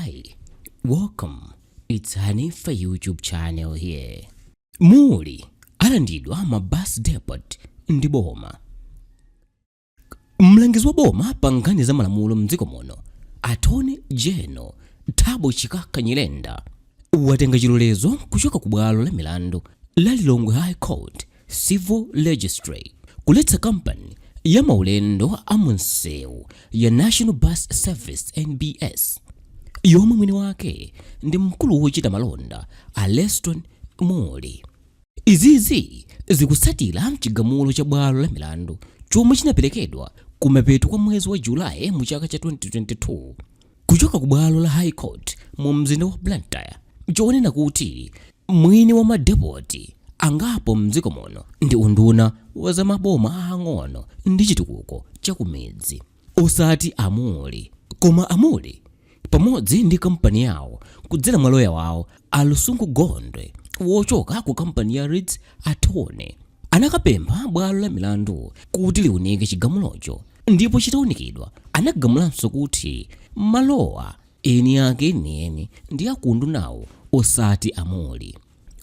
Hi, welcome. It's Hanifa YouTube channel here. Muli alandidwa ma bus depot ndi boma. Mlangizi wa boma pa nkhani za malamulo mdziko muno, Attorney General Thabo Chakaka Nyirenda, watenga chilolezo kuchoka ku bwalo la milandu la Lilongwe High Court Civil Registry kuletsa kampani ya maulendo a munsewu ya National Bus Service, NBS, yomwe mwini wake ndi mkulu wochita malonda a Leston Mulli. Izizi zikutsatira chigamulo cha bwalo la milandu chomwe chinaperekedwa kumapeto kwa mwezi wa Julayi mu chaka cha 2022 kuchoka ku bwalo la High Court mu mzinda wa Blantyre, chonena kuti mwini wa madepoti angapo mdziko muno ndi unduna wa zamaboma aang'ono ndi chitukuko chakumidzi, osati a Mulli. Koma a Mulli pamodzi ndi kampani yawo kudzera mwa loya wawo a Lusungu Gondwe wochoka ku kampani ya Leeds Attorney anakapempha bwalo la milandu kuti liunike chigamulocho, ndipo chitaunikidwa anagamulanso kuti malowa eni ake enieni ndi a ku undunawo, osati a Mulli.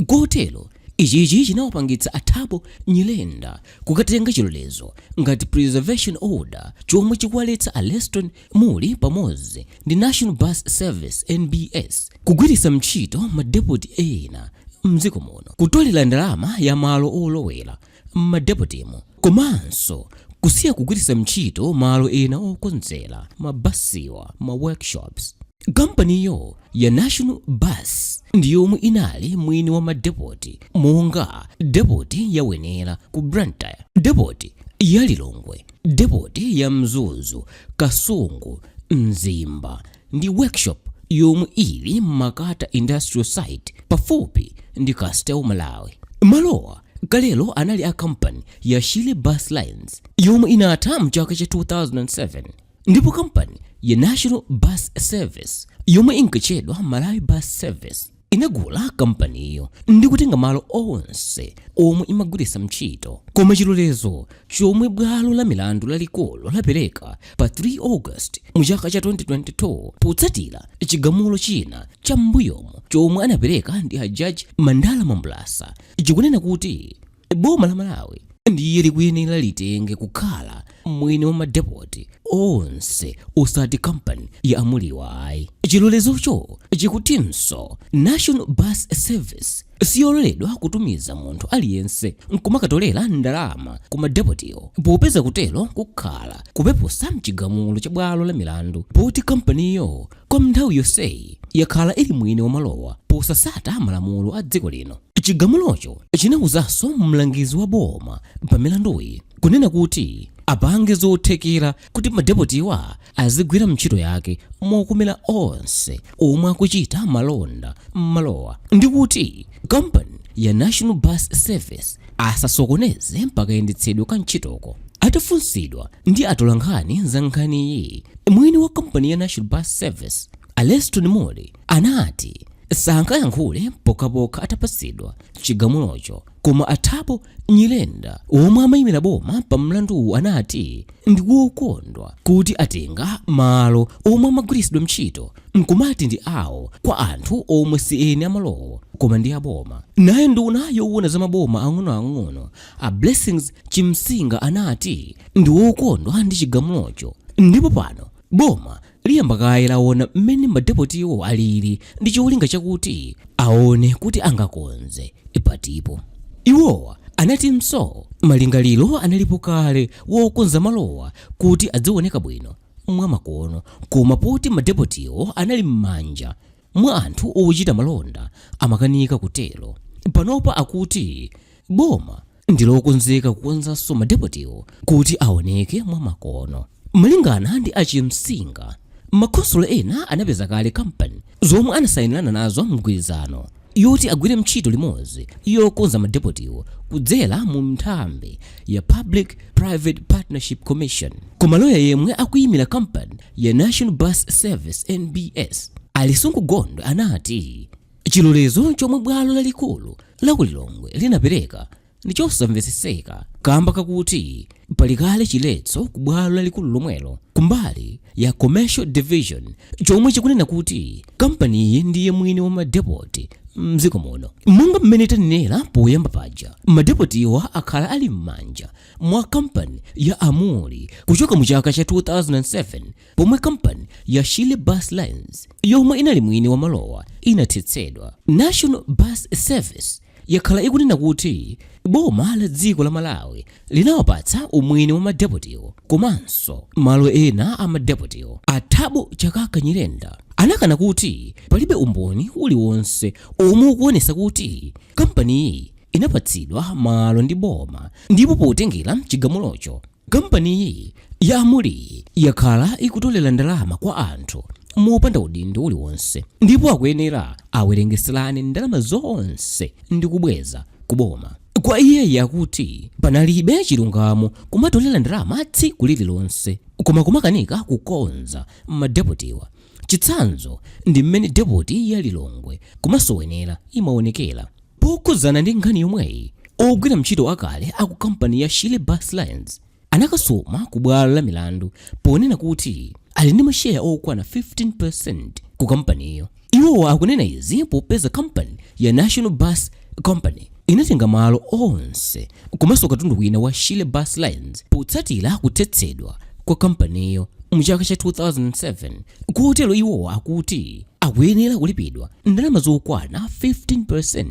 Kotero ichichi chinawapangitsa a Thabo Nyirenda kukatenga chilolezo ngati preservation order chomwe chikuwaletsa a Leston Mulli pamodzi ndi National Bus Service, NBS, kugwiritsa ntchito madepoti ena mdziko muno, kutolera ndalama ya malo olowera m'madepotimo, komanso kusiya kugwiritsa ntchito malo ena okonzera mabasiwa, ma workshops. Kampaniyo ya National Bus ndi yomwe inali mwini wa madepoti monga depoti ya Wenela ku Blantyre, depoti ya Lilongwe, depoti ya Mzuzu, Kasungu, Mzimba ndi workshop yomwe ili Makata Industrial Site pafupi ndi Castel Malawi. Malowa kalelo anali a kampani ya Shire Bus Lines yomwe inatha mchaka cha 2007, ndipo kampani ya National Bus Service, yomwe inkatchedwa Malawi Bus Service, inagula kampaniyo ndi kutenga malo onse omwe imagwiritsa ntchito. Koma chilolezo chomwe bwalo la milandu lalikulu lapereka pa 3 August mu chaka cha 2022 potsatira chigamulo china cha m'mbuyomo chomwe anapereka ndi a Judge Mandala Mambulasa chikunena kuti boma la Malawi ndiye likuyenera litenge kukhala mwini wa madepoti onse, osati kampani ya a Mulliwa ayi. Chilolezocho chikutinso National Bus Service siyololedwa kutumiza munthu aliyense nkumakatolera ndalama ku madepotiwo, popeza kutero kukhala kupepusa mchigamulo cha bwalo la milandu, poti kampaniyo kwa nthawi yonseyi yakhala ili mwini wa malowa posasata malamulo a dziko lino. Chigamulocho chinawuzanso mlangizi wa boma pa milanduyi kunena kuti apange zothekera kuti madepotiwa azigwira ntchito yake mokomera onse omwe akuchita malonda m'malowa, ndi kuti kampani ya National Bus Service asasokoneze pakayendetsedwe ka ntchitoko. Atafunsidwa ndi atolankhani za nkhaniyi, mwini wa kampani ya National Bus Service a Leston Mulli anati sankayankhule pokhapokha atapatsidwa chigamulocho. Koma a Thabo Nyirenda omwe amayimira boma pa mlanduwu anati ndikuwokondwa kuti atenga malo omwe amagwiritsidwa ntchito nkumati ndi awo kwa anthu omwe si eni amalowo koma ndi aboma. Naye nduna yowona za maboma ang'onoang'ono a Blessings Chimsinga anati ndi wokondwa ndi chigamulocho, ndipo pano boma liyamba kaye laona mmene madepotiwo alili ndi cholinga chakuti aone kuti angakonze patipo. Iwowa anatinso malingaliro analipo kale wokonza malowa kuti adzioneka bwino mwamakono, koma poti madepotiwo anali m'manja mwa anthu ochita malonda amakanika kutero. Panopa akuti boma ndilokonzeka kukonzanso madepotiwo kuti aoneke mwamakono. Malingana ndi a Chimsinga, makhonsolo ena anapeza kale kampani zomwe anasayinirana nazo mgwirizano yoti agwire ntchito limodzi yokonza madepotiwo kudzera mu nthambi ya Public Private Partnership Commission. Koma loya yemwe akuyimira kampani ya National Bus Service, NBS, a Lusungu Gondwe anati chilolezo chomwe bwalo lalikulu la ku Lilongwe linapereka Ndi chosamvetsetseka kamba kakuti pali kale chiletso ku bwalo lalikulu lomwelo kumbali ya Commercial Division chomwe chikunena kuti kampaniyi ndiye mwini wa madepoti mdziko muno. Monga mmene tanenera poyamba paja, madepotiwa akhala ali m'manja mwa kampani ya Amuli kuchoka mu chaka cha 2007, pomwe kampani ya Shire Bus Lines, yomwe inali mwini wa malowa, inathetsedwa. National Bus Service yakhala ikunena kuti boma la dziko la Malawi linawapatsa umwini wa madepotiwo komanso malo ena a madepotiwo. A Thabo Chakaka Nyirenda anakana kuti palibe umboni uliwonse omwe ukuonesa kuti kampaniyi inapatsidwa malo ndi boma, ndipo potengera chigamulocho, kampaniyi ya Amuli yakhala ikutolera ndalama kwa anthu mopanda udindo uliwonse, ndipo akuyenera awerengeserane ndalama zonse ndi kubweza kuboma. Kwa iyeyi, akuti panalibe chilungamo kumatolera ndalama tsiku lililonse koma kumakanika kukonza madepotiwa. Chitsanzo ndi mmene depoti ya Lilongwe komanso Wenela imaonekera. Pokhuzana ndi nkhani yomweyi, ogwira ntchito akale aku kampani ya Shire Bus Lines anakasuma ku bwalo la milandu ponena kuti ali ndi masheya okwana 15% ku kampaniyo. Iwowa akunena izi popeza kampani ya National Bus Company inatenga malo onse komanso katundu wina wa Shire Bus Lines potsatira kuthetsedwa kwa kampaniyo mu chaka cha 2007. Kotero iwowa akuti akuyenera kulipidwa ndalama zokwana 15%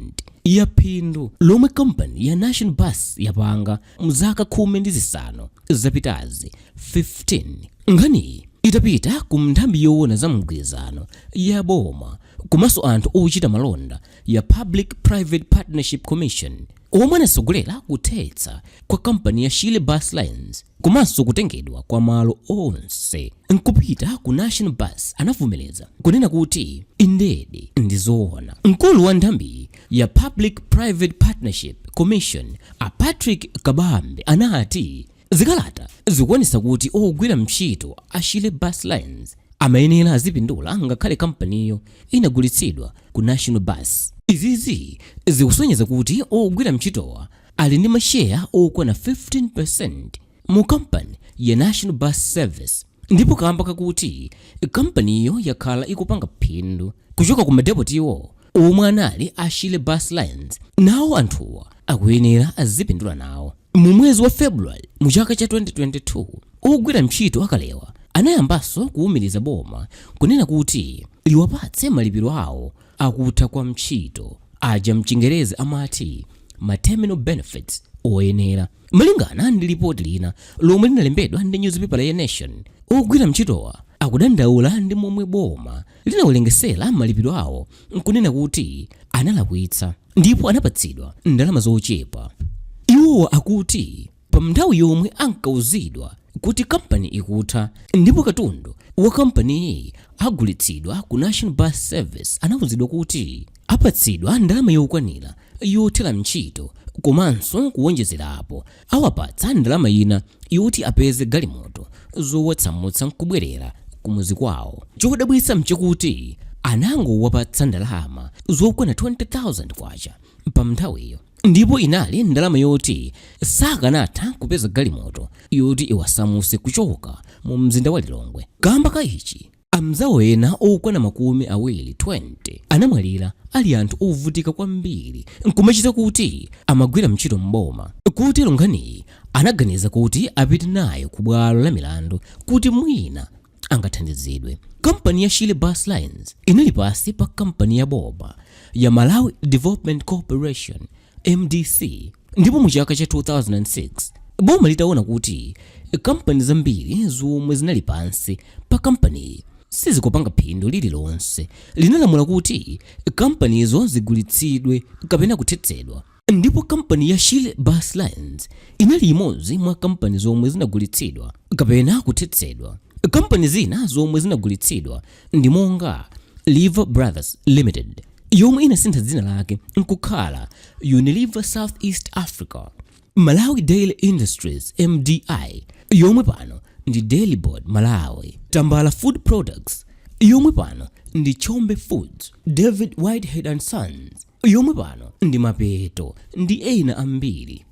ya phindu lomwe kampani ya National Bus yapanga mu zaka 15 zapitazi 15. Nkhaniyi itapita ku nthambi yoona za mgwirizano ya boma komanso anthu ochita malonda ya Public Private Partnership Commission, omwe anasogolera kuthetsa kwa kampani ya Shire Bus Lines komanso kutengedwa kwa malo onse nkupita ku National Bus, anavomereza kunena kuti indedi ndi zoona. Mkulu wa nthambi ya Public Private Partnership Commission, a Patrick Kabambe, anati zikalata zikuonesa kuti ogwira ntchito a Shire Bus Lines amayenera azipindula ngakhale kampaniyo inagulitsidwa ku National Bus. Izizi zikusonyeza kuti ogwira ntchitowa ali ndi masheya okwana 15% mu kampani ya National Bus Service, ndipo kamba kakuti kampaniyo yakhala ikupanga phindu kuchoka ku madepotiwo omwe anali a Shire Bus Lines, nawo anthuwa akuyenera azipindula nawo. Mu mwezi wa February mu chaka cha 2022, ogwira ntchito akalewa anayambanso kuwumiriza boma kunena kuti liwapatse malipiro awo akutha kwa ntchito, aja mchingerezi amati ma terminal benefits, oyenera. Malingana ndi lipoti lina lomwe linalembedwa ndi newspaper ya Nation, ogwira ntchitowa akudandaula ndi momwe boma linawerengesera malipiro awo, nkunena kuti analakwitsa ndipo anapatsidwa ndalama zochepa. Iwowa akuti pa nthawi yomwe ankauzidwa kuti kampani ikutha ndipo katundu wa kampaniyi agulitsidwa ku National Bus Service, anauzidwa kuti apatsidwa ndalama yokwanira yothera ntchito komanso kuwonjezerapo awapatsa ndalama ina yoti apeze galimoto zowatsamutsa nkubwerera kumuzi kwawo. Chodabwitsa mchakuti anangowapatsa ndalama zokwana 20,000 kwacha pa nthawiyo, ndipo inali ndalama yoti sakanatha kupeza galimoto yoti iwasamuse kuchoka mu mzinda wa Lilongwe. Kamba ka ichi, amzawo ena okwana 20 20 anamwalira ali anthu ovutika kwambiri, nkumachita kuti amagwira ntchito mboma. Kotero nkhaniyi anaganiza kuti apite nayo ku bwalo la milandu kuti mwina angathandizidwe. Kampani ya Shire Bus Lines inali pasi pa kampani ya boma ya Malawi Development Corporation, MDC, ndipo mu chaka cha 2006, boma litaona kuti kampani zambiri zomwe zinali pansi pa kampaniyi sizikupanga phindu lililonse, linalamula kuti kampanizo zigulitsidwe kapena kuthetsedwa, ndipo kampani ya Shire Bus Lines inali imodzi mwa kampani zomwe zinagulitsidwa kapena kuthetsedwa. Kampani zina zomwe zinagulitsidwa ndi monga Lever Brothers Limited, yomwe inasintha dzina lake nkukhala Unilever South East Africa, Malawi Dairy Industries, MDI, yomwe pano ndi Dairibord Malawi, Tambala Food Products, yomwe pano ndi Chombe Foods, David Whitehead and Sons. Yomwe pano ndi mapeto ndi ena ambiri.